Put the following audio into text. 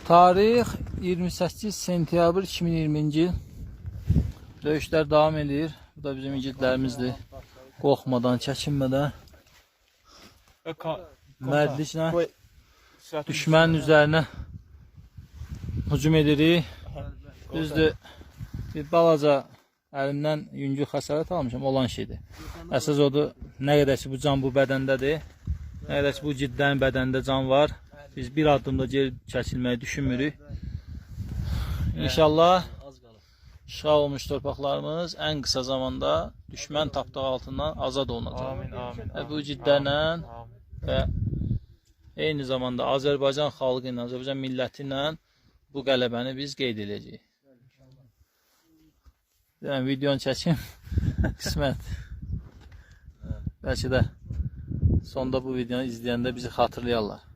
Tarix 28 sentyabr 2020-ci il. Döyüşlər davam edir. Bu da bizim igidlərimizdir. Qorxmadan, çəkinmədən, mərdliklə düşmənin üzərinə hücum edirik. Düzdür, bir balaca əlimdən yüngül xəsarət almışam, olan şeydir. Əsas odur, nə qədər ki bu can bu bədəndədir, nə qədər ki bu ciddən bədəndə can var, biz bir addım da geri çəkilməyi düşünmürük. İnşallah işğal olmuş torpaqlarımız ən qısa zamanda düşmən tapdığı altından azad olunacaq. Amin, amin. Və bu cidlərlə Amin. və eyni zamanda Azərbaycan xalqı ilə, Azərbaycan milləti ilə bu qələbəni biz qeyd edəcəyik. Deyirəm, videonu çəkim, qismət. Bəlkə də sonda bu videonu izləyəndə bizi xatırlayarlar.